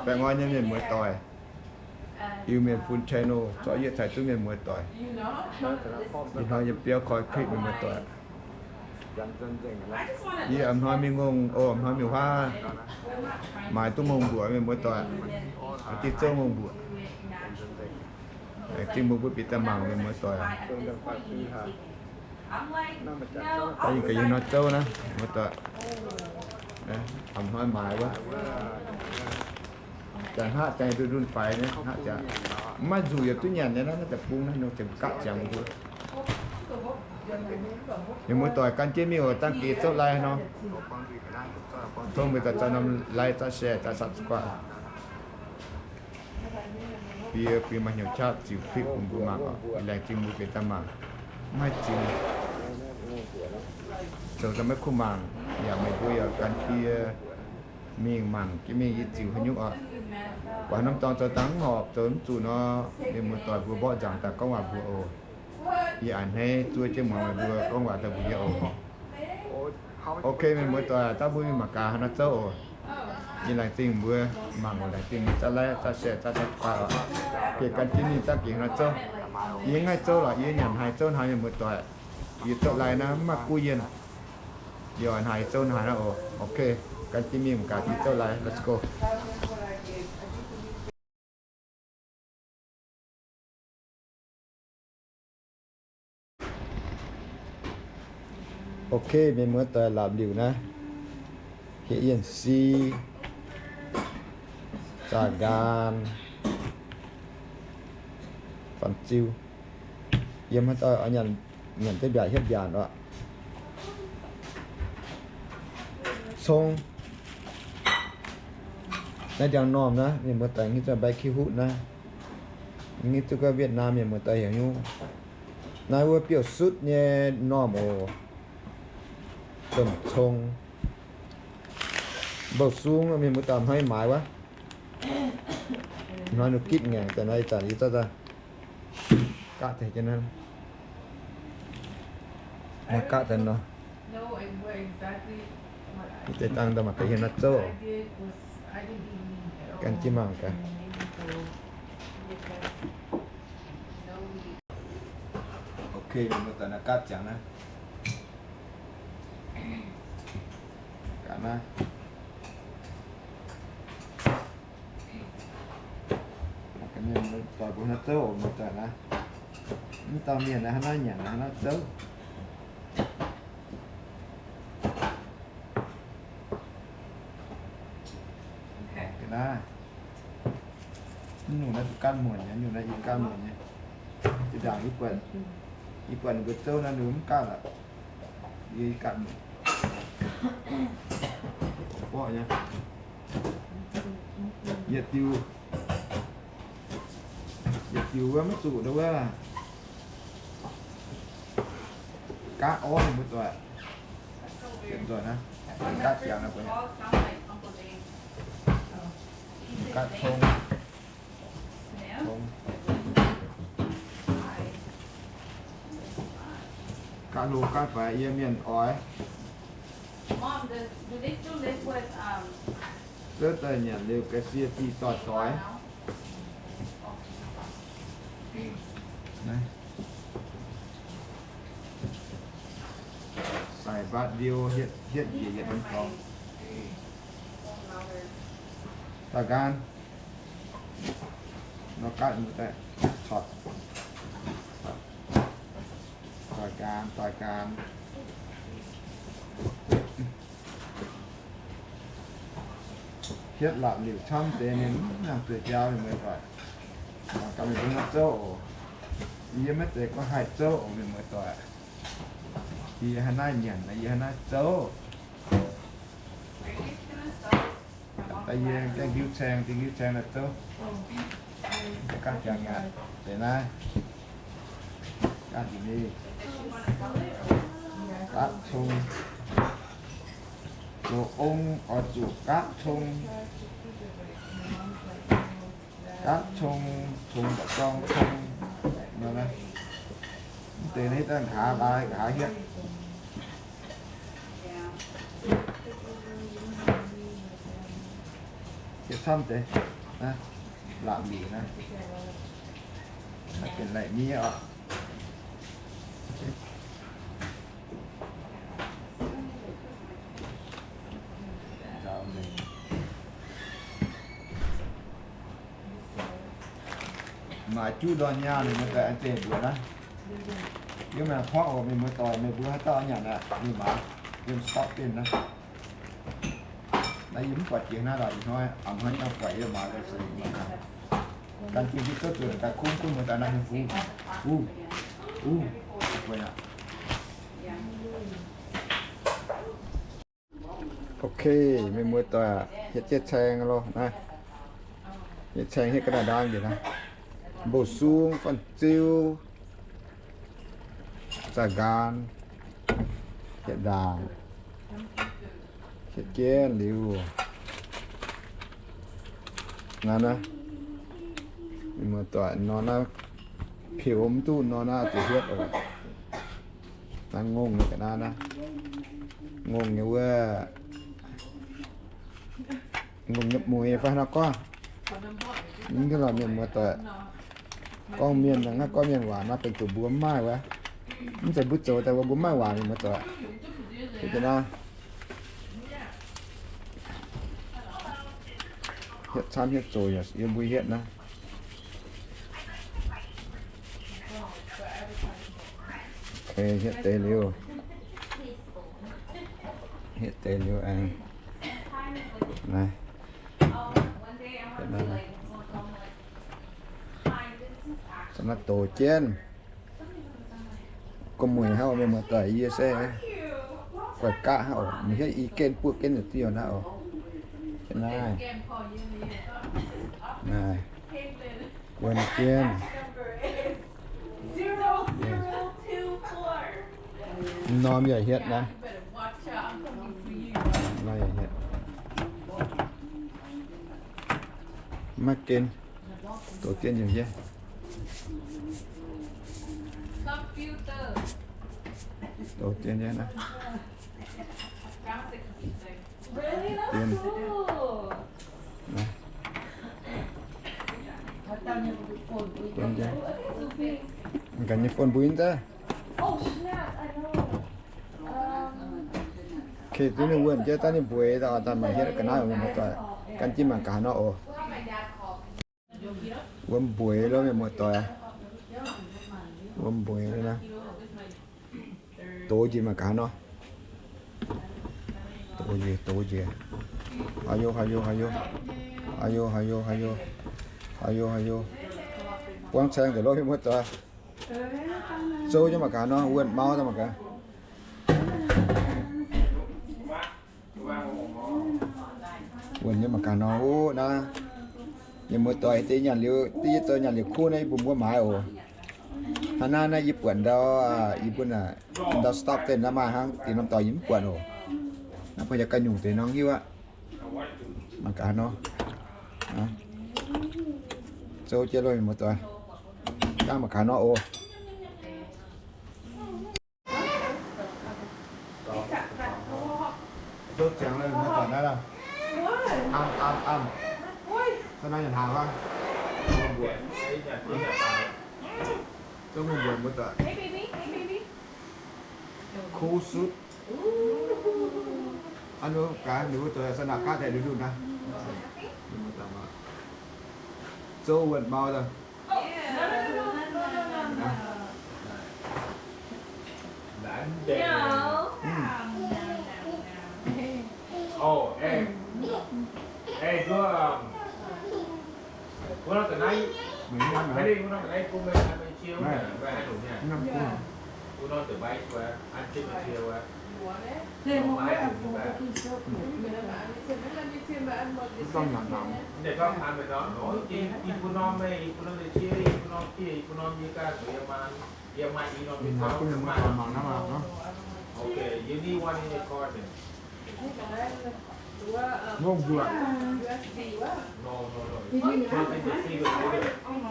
Baengh orn nyei mienh muoz doic, Iu Mienh Fun channel zorqv yietc caux duqv mienh muoz doic. Ih hnoi yiem biauv koi clip mienh muoz doic. Yie a'hnoi mingh ngongh, o, a'hnoi mingh huaav, maaiz duqv ngongh mbuoqc mienh muoz doic. A'diuh zouv ngongh mbuoqc. Laengz zingh mbuo mbuo bieqc daaih mangc mienh muoz doic. Daaih yie gaax yie hnoi zouv naaiv, muoz doic. A'hnoi maaiz wuov. Jangx hngaqv jangx ndunh ndunh faix nyei, hngaqv jangx. Mv maaih nzuqc yaac duqv nyanc nyei naaiv, naaiv deic-bung naaiv nor ziouc gapv ziangx mbuo. Mienh muoz doic gan jienv mingh oc, dangh gec zouv like nor. Tov meih daaih zauv norm like, zauv share, zauv subscribe. Bie, bie maaih hnyouv qaqv ziux clip bun mbuo mangc oc. Laengz zingh mbuo bieqc daaih mangc. Mv haih ziux, zoux daaih maiv kuv mangc. Yaac meih mbuo yaac gan bie mingh mangc jienv mingh yie ziux haaix nyungc oc. Buatc norm dorngx zoux dangh mv horpc, zoux mv zuqc nor, mienh muoz doic mbuo mborqv nzangc daaih gorngv waac mbuo oc. Yie a'hneiv zuov jienv muangx meih mbuo gorngv waac daaih mbuox yie oc. Ok, mienh muoz doic, dangh mbuo mingh mangc gaax haaix nor zouv oc. Yie laengz zingh mbuo mangc oc, laengz zingh mbuo zauv like, zauv share, zauv subscribe oc. Bieqc gan jienv mingh dangh gec haaix nor zouv. Yie mv haih zouv lorqc, yie nyanc haaix zouv haaix, mienh muoz doic. Yie zouv like naaiv mv maaih guv yienh. Yie oix haaix zouv haaix naaiv oc. Ok, gan jienv mingh mangc gaax yie zouv like. Let's go. Ok, mienh muoz doic, laapv liuc naaiv, hietv yienh si, zaah nqaam, fanh ziu. Yiem haaix dauh oix nyanc, nyanc duqv mbiaatc hietv mbiaatc oc. Cong. Naaiv ndiangx-normh naaiv mienh muoz doic hiuv duqv mbaix ki hutv naaiv. Hiuv duqv gorngv Vietnam mienh muoz doic heuc nyungc. Naaiv wuov biouv-sutv nyei normh oc. Domh cong. Mbouh sung mienh muoz doic hnoi maaiz wuov. Hnoi ninh gitv ngaengc daaih nor, ih zanc yie zorqv daaih gapv deix jienv naaiv. Gapv daaih nor, deix dangh daaih mangc gaax hieh nor zouv. Gan jienv mangc gaax. Ok, mienh muoz doic, naaiv gapv ziangx naaiv. Gapv naaiv. Mienh muoz doic, mbuo haaix nor zouv oc, mienh muoz doic naaiv. Mv dauh mienh naaiv haaix nor nyanc haaix nor zouv. Naaiv, mv nyungc naaiv duqv gaatv muonc nyei, mv nyungc naaiv yie gaatv muonc nyei. Zinh ndaangc yie buatc, yie buatc ninh mbuo zouv naaiv ninh mbuo mv gaatv lorqc. Yie gaatv muonc. Mborqv nyei. Yietc diuh, yietc diuh wuov mv zuqc ndau wuov. Gaatv orv mienh muoz doic. Mienh muoz doic naaiv, gaatv ziangx naaiv, gaatv cong, cong. Gaatv hlo gaatv faix yie mienh oix. Zouv daaih nyanc liuz ga'sie fih doix-doix. Sai mbatv ndiu hietv njiec yietc norm dorngx. Daaih nqaang nor, gaatv mv daaih, corc. Daaih nqaang, daaih nqaang. Hietv laapc liuc camv deix mienh mv nangc zueiz jauv, mienh muoz doic. Mangc gaax mienh mbuo haaix nor zouv oc. Yie maiv zeiz gorngv haih zouv oc, mienh muoz doic. Yie haaix naaiv nyanc, yie haaix naaiv zouv. Daaih yie gaengh hiuv caeng, dingh hiuv caeng daaih zouv. Gaatv jangx aqv, deix naaiv. Gaatv jangx ni. Gaatv cong. Zoux ong oix zuqc gaatv cong. Gaatv cong, cong daaih dorng cong. Nor naaiv, mv deix naaiv hitv daaih nqa'haav laaix nqa'haav hietv. Hietv camv deix. Naaiv, laangz liuz naaiv, naaiv benx lai-miev oc. Nzaaux mengh. Maaiz juv ndorn nyaah ninh mbuo daaih an zeiz mbuox naaiv. Yiem naaic porv oc, mienh muoz-doic, meih mbuo haaix dauh nyanc aeqv, mingh maaiz yiem stock bin naaiv. Naaiv yie mv buatc jiex naaiv lorqc, ih hnoi, ih hnoi yie buatc yie maaiz daaih se mangc gaax. Gan jiex jienv duqv zuqc daaih kuv gunv muoz-doic naaiv nyei fuv. Uv, uv, guei aqv. Ok, mienh muoz-doic, hietv jienv caeng loh naaiv. Hietv caeng hietv ga'naaiv ndaang njiec naaiv. Mbuo sung, fanh ziu, zaah nqaan, hietv ndaangc, hietv jienv liuz. Naaiv naaiv, mienh muoz-doic, nor naaiv piux mv duqv, nor naaiv zuqc hietv oc. Naaiv ngongh nyei ga'naaiv naaiv. Ngongh nyei wuov, ngongh nyei mueiz fai nor gorngv. Mv hiuv lorqc mienh muoz-doic. Gorngv mienh, naaiv gorngv mienh waac naaiv benx zuqc mbuo mv maaih wuov. Mv zeiz mbuo zoux daaih mbuo mv maaih waac mienh muoz-doic. Hietv camv hietv zoqc yaac yiem mbuo hietv naaiv. Hietv deix liuz, hietv deix liuz aengx naaiv, naaiv dox jienv. Gorngv mueiz hnangv oc, mienh muoz-doic, yie se guaix gaqv hnangv oc. Mv hietv i gen buoqv gen yietc diuh naaiv oc. Naaiv, naaiv, wuonh jienv. Norm yaac hietv naaiv. Norm yaac hietv. Maiv gen. Dox jienv nyei. Dox jienv nyei naaiv. Ganh nyei phone mbui nzaiv. Okay, duqv ninh wuonh jienv daaih ninh mbueix daaih, daaih mangc hietv ga'naaiv mienh muoz-doic, gan jienv mangc gaax nor oc. Wuom mbueix loh mienh muoz-doic. Wuom mbueix loh naaiv. Dox njiec mangc gaax nor. Dox njiec, dox njiec. Haaix yo, haaix yo, haaix yo. Haaix yo, haaix yo, haaix yo. Haaix yo, haaix yo. Buangv caeng nzengc loh mienh muoz-doic. Zouv jienv mangc gaax nor, wuonh mau daaih mangc gaax. Wuonh nyei mangc gaax nor, o, naaiv. Mienh muoz-doic, deix nyanc liuz, deix yie zoux nyanc liuz kuv naaiv, yie mbuo mbuo maaiz oc. Hnangv naaiv naaiv yie buatc ndau, yie mbuo naaic, ndau stock den naaiv maaih hnangv, dingc norm dorngx yie mv buatc oc. Naaiv baac yaac ganh nyungc deix norm hiuv aqv. Mangc gaax nor. Zouv jienv loh mienh muoz-doic. Dangh mangc gaax nor oc. Zouv ziangx lorh, mienh muoz-doic naaiv lorh. Am, am, am. Zouv naaiv nyanc hnaangx fai? Zouv mbuo mbuo doic. Cool sutv. Aa, nu gaax ninh mbuo doic, sa naaic gaav deix nduqc nduqc naaiv. Zouv wuonh mau daaih. Okay, you need one in your car then. Ngongh mbuoqc. No, no, no. It's not in the secret folder. Ngongh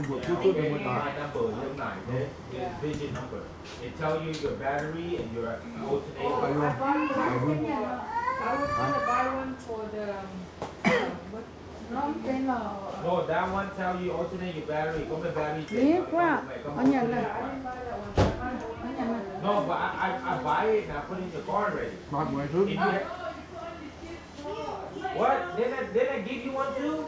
mbuoqc duqv duqv mienh muoz-doic. My number yiem naaic, okay? It's vision number. It tell you your battery and your alternator. I was gonna buy one for the, um, what No, that one tell you alternate your battery. Go to battery. Yie guaah, nyanc naaiv. No, but I, I, I buy it and I put it in the car already. If you ha- What? Didn't I, didn't I give you one too?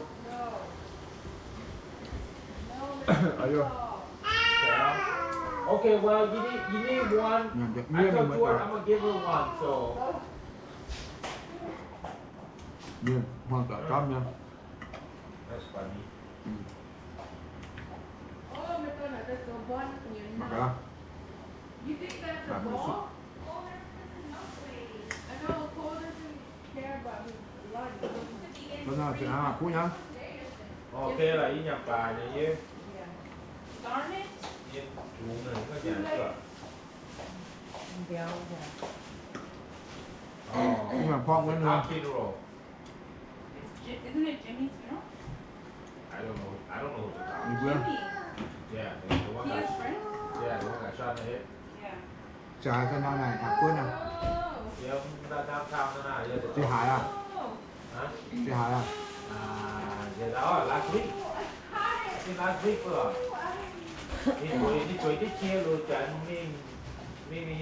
Okay, well, you need, you need one. I told Jordan I'm gonna give her one, so. Mienh hmuangv doic camv nyei. That's funny. Mangc gaax. Kuv nyei. Okay lorqc, yie nyanc baac nyei yie. Yie tungx naaic mv nyanc duqv. Mv baac porv wuov nor. Isn't it Jimmy's funeral? I don't know. I don't know who to talk to. Jimmy. Yeah, the, the one that, yeah, the one that shot in the head. Yeah. Jaaix se nor naaic, aqc buonv naaic. Yiem downtown naaiv, yiem. Zinh haaix aqv? Zinh haaix aqv? Last week. I think last week, bro. Ninh zueiz, ninh zueiz jienv cie loz janx mingh, mingh, mingh,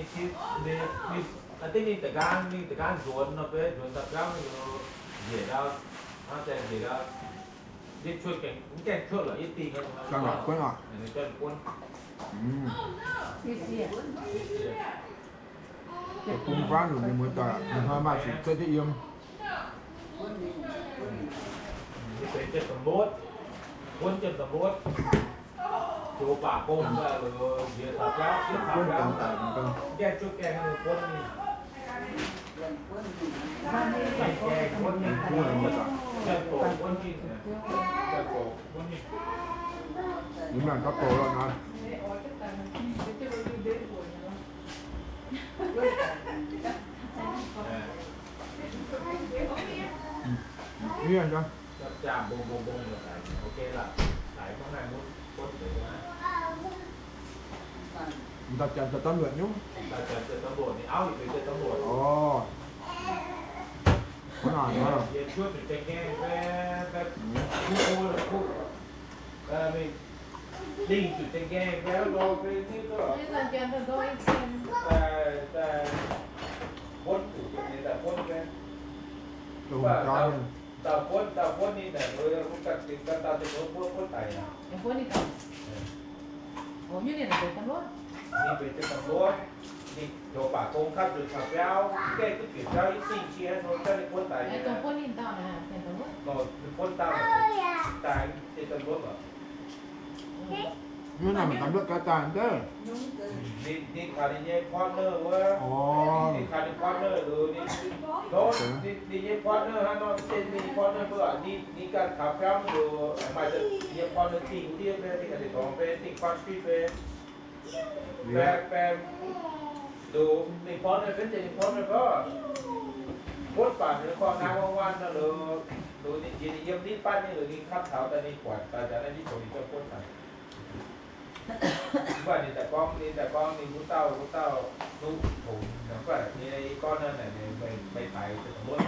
mingh, I think ninh da'nqaang, ninh da'nqaang nzuonx nor, beiv nzuonx daaih biauv loz njiec ndau, hnangv daaih njiec ndau. Yie cuotv gaengh, mv gaengh cuotv lorqc, yie dingh. Daaih la'buonv oc. Daaih la'buonv. Deic-bung faanv nyei muoz-doic, ih hnoi maaih sic cuotv jienv yiem. Yie benx jienv ตำรวจ, buonv jienv ตำรวจ, zoux baac gong daaih loz nziex taux biauv, nziex taux biauv, gaengh cuotv gaengh buonv ninh. Gaengh buonv ninh, janx-doqc buonv ninh, janx-doqc buonv ninh. Yie mangc gaax doqc lorqc naaic. Mienh nyei. Dauh janx zoux ตำรวจ nyungc. Orv. Dingh zuqc za'gengh baeqv nor, buonv zuqc za'gengh daaih buonv baeqv. Dauh buonv, dauh buonv ninh naaic, ganh dauh za'gengh buonv, buonv daic aqv. Ninh benx za'gengh buonv, ninh zoux baac gong kapv nzuonx taux biauv, gaengh duqv bieqc biauv i zingh cie nor, jangv ninh buonv daic nyei. Nor ninh buonv daaih, daaih za'gengh buonv oc. Ninh, ninh kaux ninh nyei partner wuov. Ninh kaux ninh partner loz, ninh, ninh nyei partner hnangv nor, se ninh partner mbuo, ninh, ninh ganh taux biauv loz, maaih ninh nyei partner dingh ndiev fai, dingh a'deix dorngx fai, dingh Cross Street fai, fai, fai, loz ninh partner fai, se ninh partner fai. Buonv baac ninh korv nine one one nor loz, loz ninh jiex ninh yiem nitv batv nyei loz, ninh kapv taux daaih ninh buatc daaih, daaih naaiv nitv zoux ninh zorqv buonv daaih. Mv baac ninh daaih gorngv, ninh daaih gorngv ninh wuov dauh, wuov dauh, wuov kongx, mv baac nyei i gorngv naaiv naaic, meih, meih daic daaih dongh wuov,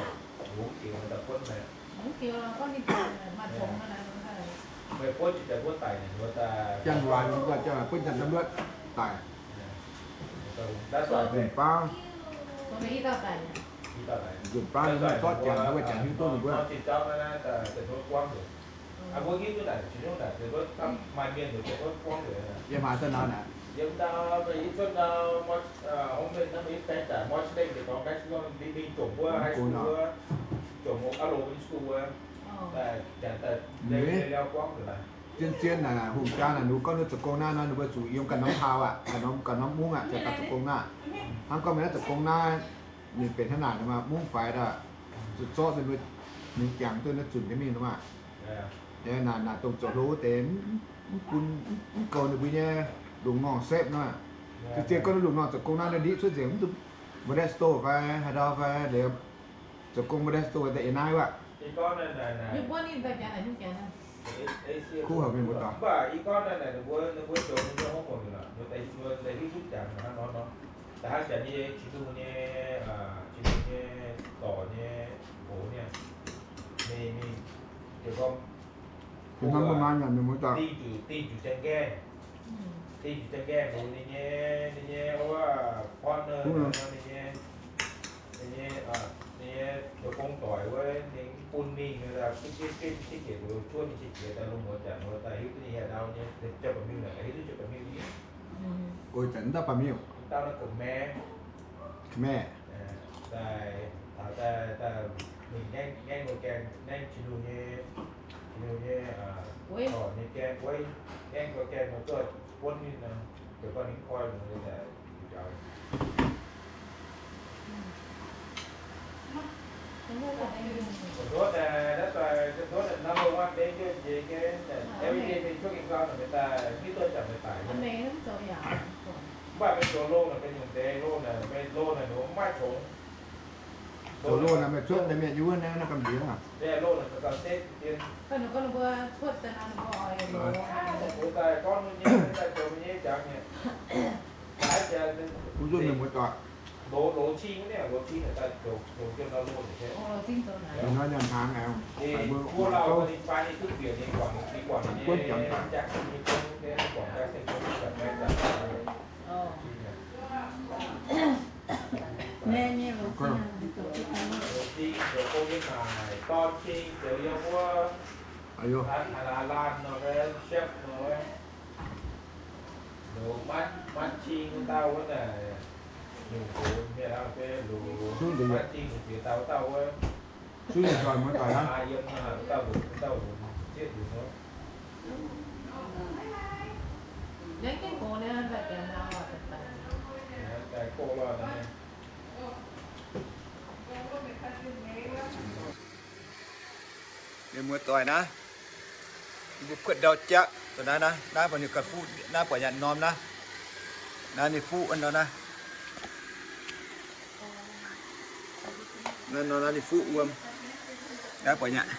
mbuo mv gengx daaih buonv meih. Meih buonv jiex daaih buonv daic naaic, mbuo daaih. Janx-waaic mbuo janx-waaic buonv janx-waaic daic. Nzunc baav, nzunc baav ninh zorqv janx, wuov janx hiuv duqv ninh mbuo. Yiem haaix daaih nor naaic? Zien-zien naaic, hungh jaa naaic, ninh gorngv ninh zoux gong naaiv nor, ninh mbuo zuqc yiem ganh norm taux aqv, ganh norm, ganh norm mungv aqv, ziouc daaih zoux gong naaiv. Hnangv gorngv mingh naaiv zoux gong naaiv, ninh benx hnangv naaic nor maah, mungv faix daaih, zuqc zorqv ninh mbuo, ninh jangx duqv naaiv zunc nyei mingh nor maah. Naaic, naaic dongh zoux hlo wuov deix mv bun, mv goux ninh mbuo nyei lungh ngorngh sepv nor. Zien-zien gorngv ninh lungh ngorngh zoux gong naaiv, ninh ndiqv cuotv nzengc mv duqv Modesto fai haaix ndau fai liuz, zoux gong Modesto daaih yiem naaiv wuov. Kuv haic mingh mbuo dorngx. Hnamv mbuo maa nyanc mienh muoz-doic. Dingh zuqc, dingh zuqc ziangh nqaengh, dingh zuqc ziangh nqaengh mbuox ninh nyei, ninh nyei wuov partner, ninh nyei, ninh nyei, ninh nyei zoux gong doic wuov, ninh bun mingh, ninh daaih bun jienv, jienv, jienv jiex nduov, cuotv ninh qiex jiez daaih lungh muonz zanc nor daaih hiuv duqv ninh hieh ndau nyei, jauv-ba'miuh naaic hiuv duqv jauv-ba'miuh nyei. Oix zanc ndau ba'miuh, ndau naaiv Khmer. Khmer. Daaih, daaih, daaih, mingh ngaengv, ngaengv nor gaengh, ngaengv Chin-Hungh nyei, Chin-Hungh nyei, orqc nyei gaengh, wuov, ngaengv nor gaengh nor zuov buonv ninh nor, ziouc gorngv ninh koi nor, daaih, Nduov naaic, naaiv doic, nduov naaic number one, deix jienv jiex gaengh, every day mingh cuotv ging gau naaic meih daaih, hiuv duqv zanc meih daaih. Mv baac meih zoux loh naaic, meih nyungc deix loh naaic, meih loh naaic, ninh mv maaih congx. Zoux loh naaic, meih cuotv deix mienh yiem wuov naaiv, naaiv gamh nziex. Loh naaic, meih gauh setv dien. Mbuo daaih gorngv nyei, daaih zoux nyei jangx nyei. Kuv nzunc mienh muoz-doic. Loz, loz cing wuov, loz cing naaic daaih zoux, zoux jienv nor loh naaic. Nor nyanc hnaangx aeqv, mbuo lauh ninh fai ninh duqv bieqc ninh guangc, ninh guangc nyei, jaax nyei gong, guangc jaax nyei gong, loz cing, zoux gong nyei naaic, dorn cing, zoux yiem wuov, aa, laanh nor, chef nor, loz manv, manv cing wuov dauh wuov naaic, nyungc gox mienh aqv, loz manv cing nyungc jiex dauh wuov dauh wuov. Suiv nyei doic muoz-doic aqv. Yiem wuov dauh lunx, wuov dauh lunx zieqv lunx wuov. Daaih go lorh naaiv. Mienh muoz-doic naaiv, mbuo kuotv ndau jaqv dongh naaiv naaiv, naaiv buatc ninh ganh fuqv, naaiv buatc yaac norm naaiv. Naaiv ninh fuqv nor naaiv. Naaiv nor naaiv ninh fuqv wuom. Naaiv buatc yaac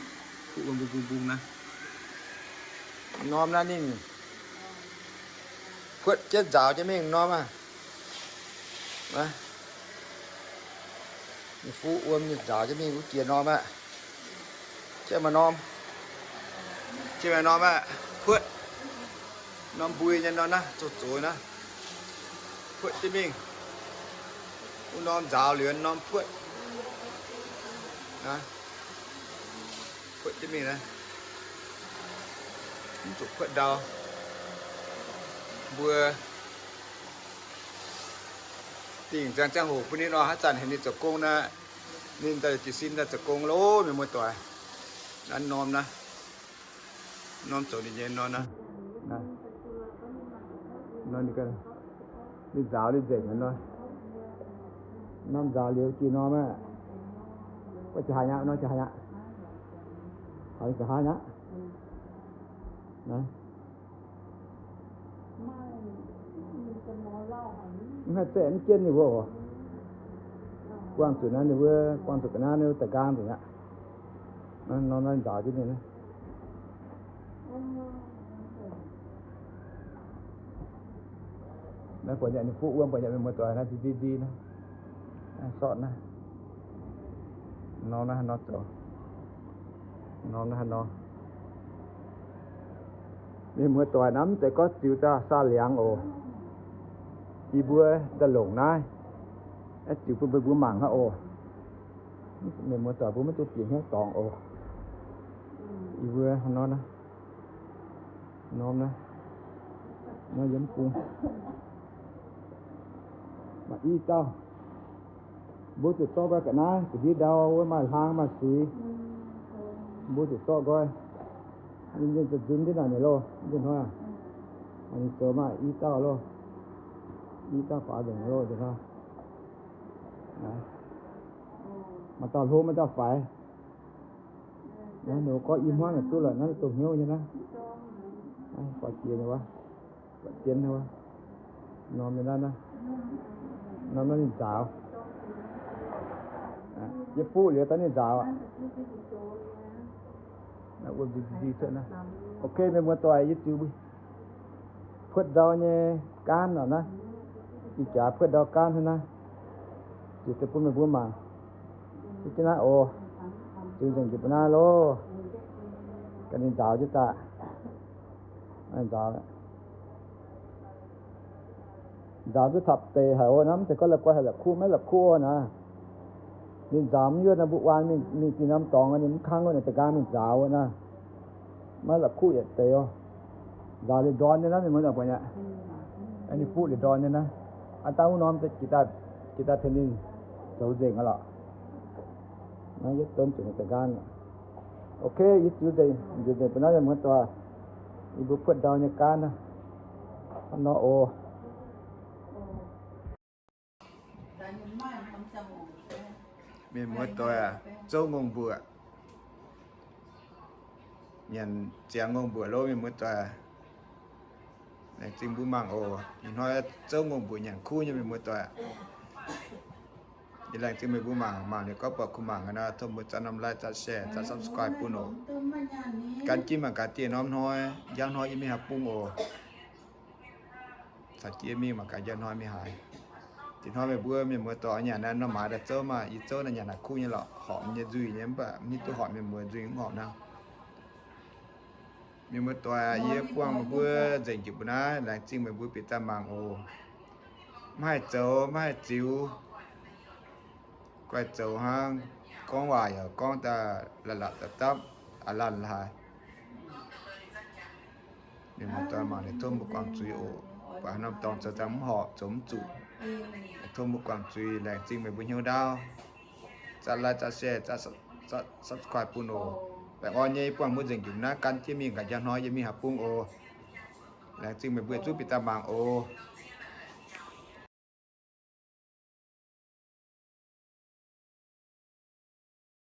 fuqv wuom mbung mbung mbung naaiv. Norm naaiv ninh kuotv jienv nzaaux jienv mingh norm aqv. Ninh fuqv wuom ninh nzaaux jienv mingh wuov jiex norm aqv. Jienv maaih norm, jienv maaih norm aqv, kuotv. Norm mbui nyei nor naaiv, zoux zoux naaiv, kuotv jienv mingh. Wuov norm nzaaux liuz norm kuotv. Kuotv jienv mingh naaiv, mv zuqc kuotv ndau. Mbuo dingh ziangh ziangh hoc bun ninh nor, haaix zanc heuc ninh zoux gong naaiv, ninh daaih jiez sin daaih zoux gong loh, mienh muoz-doic. Naaiv norm naaiv, norm zoux ninh nyei nor naaiv. Nor ninh, ninh nzaaux ninh nzengc nor. Norm nzaaux liuz jiex norm aqv. Guai jiex haaix nyaqv, nor jiex haaix nyaqv. Haaix jiex haaix nyaqv. Mv haih zaeqv mv jienv ninh mbuo oc. Buangh zuqc naaiv ninh mbuo, buangh zuqc ga'naaiv ninh mbuo da'nqaang nzengc aqv. Nor, nor nzaaux jienv mingh naaiv. Naaiv buatc nyei ninh fuqv wuom, buatc nyei mienh muoz-doic naaiv, nziex nziex nziex naaiv, sortv naaiv. Norm naaiv haaix nor zoux? Norm naaiv haaix nor? Mienh muoz-doic naaiv mv zeiz gorngv ziux daaih saah liangx oc. Yie mbuo daaih longc naaiv, aengx ziux bun mbuo mbuo mangc hnangv oc. Mienh muoz-doic mbuo maiv dungx bieqc hnyouv dorngx oc. Yie mbuo haaix nor naaiv? Norm naaiv, nor yiem bung. Maaih i dauh. Mbuo zuqc zorqv nqoi ga'naaiv, ga'ndiev ndau wuov maaih hlang maaih suix. Mbuo zuqc zorqv nqoi. Ninh nzunc nzunc jienv naaic mienh loh, nzunc hnoi. Ninh zoux maaih i dauh loh. I dauh faaux nzengc loh nzunc hnoi. Maaih dauh hlo maaih dauh faix. Naaiv ninh gorngv i hmuangv naaic duqv lorqc, naaiv dongh hnyouv nyei naaiv. Naaiv buatc jiex nyei wuov, buatc jienv nyei wuov. Norm nyei naaiv, norm naaiv ninh nzaaux. Yie fuqv liuz daaih ninh nzaaux aqv. Wuom nziex nziex cuotv naaiv. Ok, mienh muoz-doic, yie ziux mbuo puotv ndau nyei gaanv nor naaiv. Ih jaax puotv ndau gaanv hnangv naaiv. Ziux daaih bun meih mbuo mangc. Ziux jienv naaiv oc. Ziux nzengc njiec mbuo naaiv loh. Ganh ninh nzaaux jienv daaih. Nzaaux, nzaaux duqv tapc deix haic oc. Naaiv mv zeiz gorngv la'guaih haih la'kuqv, maiv la'kuqv oc naaiv. Ninh nzaaux mv yuoqv naaiv, mbuo waan mingh dinh norm dorngx ninh mv kangv wuov, ninh da'nqaang mingh nzaaux wuov naaiv. Maiv la'kuqv yietc deix oc. Nzaaux liuz ndorn nyei naaiv, mienh muoz doic, buatc nyei. Ninh fuqv liuz ndorn nyei naaiv. Aav dangh wuov norm jiex daaih tengx ninh zoux nzengc aqv lorqc. Naaiv yietv donv zuqc ninh da'nqaang. Ok, yie ziux nzengc, nzengc mbuo naaiv, mienh muoz doic. Yie mbuo puotv ndau nyei gaanv naaiv nor oc. Mienh muoz doic, zouv ngongh mbuoqc, nyanc ziangx ngongh mbuoqc loh, mienh muoz doic. Laengz zingh mbuo mangc oc. Ih hnoi zouv ngongh mbuoqc nyanc kuv nyei, mienh muoz doic. Yie laengz zingh meih mbuo mangc, mangc liuz gorngv buatc kuv mangc gaax nor, tov mbuo zaqv norm like, zaqv share, zaqv subscribe bun oc. Gan jienv mangc gaax dieh norm hnoi, njang hnoi yie mingh haaix bung oc. Caux jienv mingh mangc gaax njang hnoi mingh haaix. Dieh hnoi meih mbuo mienh muoz doic nyanc naaiv norm maaiz daaih zouv maah, yie zouv naaiv nyanc naaiv kuv nyei lorqc, horpc nyei nzuih nyei, mv baac mv hiuv duqv horpc mienh muoz nzuih mv horpc naaiv. Mienh muoz doic, yie buangh meih mbuo nzengc jiex mbuo naaiv, laengz zingh meih mbuo bieqc daaih mangc oc. Maiv haih zoux, maiv haih ziux, guaih zoux hnangv. Gorngv waac yaac gorngv daaih la'lapc dapv dapv, aav lanc laaix. Mienh muoz doic, mangc liuz tov mbuo guangc zuiz oc. Buatc haaix norm dorngx zoux daaih mv horpc, zoux mv zuqc, tov mbuo guangc zuiz. Laengz zingh meih mbuo hnyouv ndaauv. Zaqv like, zaqv share, zaqv subscribe bun oc. Baengh orn nyei buangh mbuo nzengc jiex naaiv, gan jienv mingh gaax njang hnoi yie mingh haaix bung oc. Laengz zingh meih mbuo zuqc bieqc daaih mangc oc.